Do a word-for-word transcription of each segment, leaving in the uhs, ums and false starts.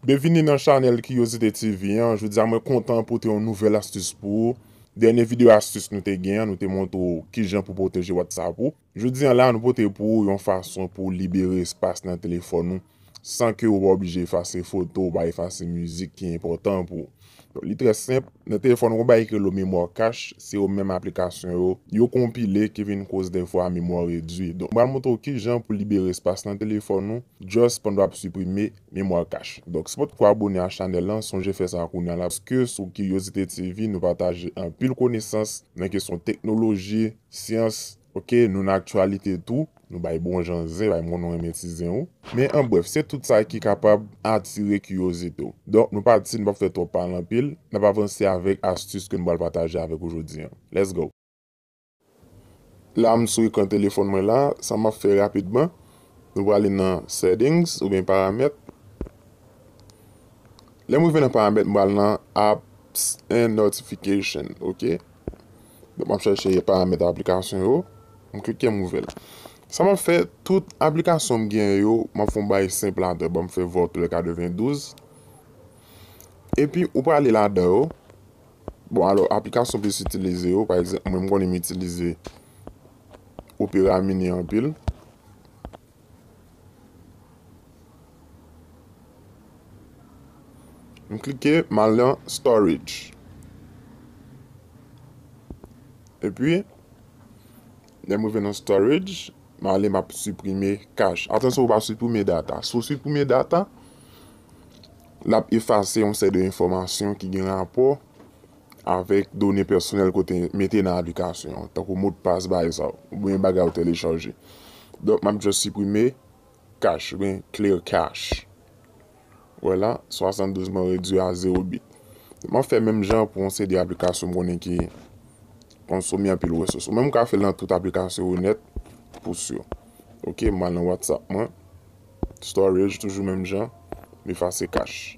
Byenvini nan chanèl Curiosité T V an. Jodi a mwen kontan pote yon nouvèl astis pou ou. Dènye videyo astis nou te gen an, nou te montre w kijan pou pwoteje WhatsApp ou. Jodi a la, nou pote pou ou yon fason pou w libere espas nan telefòn ou san ke ou pa oblije efase foto, ou pa efase mizik ki enpòtan pou ou. Donk, li trè senp. Nan telefòn ou, gen yon bagay ki rele memwa cache, se yo menm aplikasyon yo, yo konpile ki vin koz dèfwa memwa redui. Donk, m pral montre w kijan pou libere espas nan telefòn ou, just pandan w ap siprime memwa cache. Donk, si w potko abone a chanèl lan, sonje fè sa kounye a la, paske sou Curiosité T V, nou pataje anpil konesans nan kesyon teknoloji, syans, oke, nou nan aktyalite tou, nou bay bon jan zen, bay moun nou renmen ti zen ou. Men an brèf, se tout sa ki kapab atire kiryozite w. Donk, nou pati, nou p ap fè twòp pale anpil, n ap avanse avèk astis ke nou pral pataje avèk ou jodi a. Let's go! La, m sou ekran telefòn mwen la, sa m ap fè rapidman, nou prale nan settings oubyen paramèt. Lè m rive nan paramèt, m pral nan apps and notification, oke? Donk, m ap chèche paramèt aplikasyon yo, m klike, m ouvè l. Sa m ap fè, tout aplikasyon m genyen yo, m ap fè yon bagay senp ladan, ban m fè Vortel katrevendouz. Epi, ou prale ladan yo. Bon, alò, aplikasyon plis itilize yo, pa egzanp, mwen, m konnen m itilize Opera Mini anpil. M klike, m al nan storage. Epi, lè m rive nan storage, m ale, m ap siprime cache. Atansyon pou w pa siprime data. Si w siprime data, l ap efase yon seri de enfòmasyon ki gen rapò avèk done pèsonèl ke w te mete nan aplikasyon an, tankou modpas, bagay sa yo, oubyen bagay ou telechaje. Donk, m ap just siprime cache, oubyen clear cache. Wè la, swasanndouz mwen redui a zewo bit. M ap fè menm jan pou yon seri de aplikasyon m konnen ki konsome anpil resous. Ou menm ou ka fè l nan tout aplikasyon yo nèt, pou si. Oke, m al nan WhatsApp mwen. Storage, toujou menm jan. M efase cache.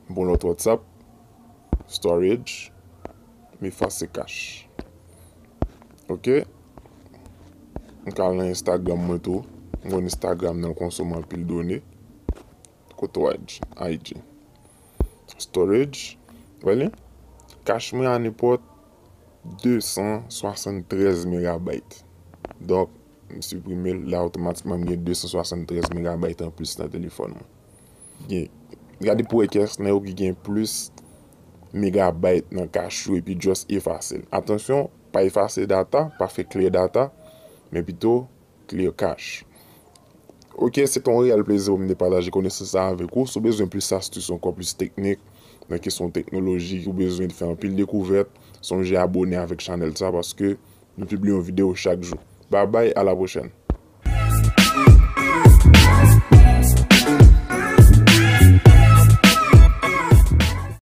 M pran lòt WhatsApp. Storage. M efase cache. Oke. M ka al nan Instagram mwen tou. M konn Instagram nan konsome anpil done. Kote w I G? I G. Storage. Wè li? Cache mwen a nenpòt de san swasanntrèz megabayt. Donk, m siprime l, la otomatikman m gen de san swasanntrèz megabayt anplis nan telefòn mwen. Gen, gade pou wè kiyès nan yo ki gen plis megabayt nan cache yo epi just efase l. Atansyon, pa efase data, pa fè clear data, men pito clear cache. Oke, se te yon reyèl plezi pou m te pataje konesans sa avèk ou. Si w bezwen plis astis ankò, plis teknik, nan kesyon teknoloji, ou bezwen fè anpil dekouvèt, sonje abone avèk chanèl sa paske nou pibliye yon videyo chak jou. Babay, a la pwochèn!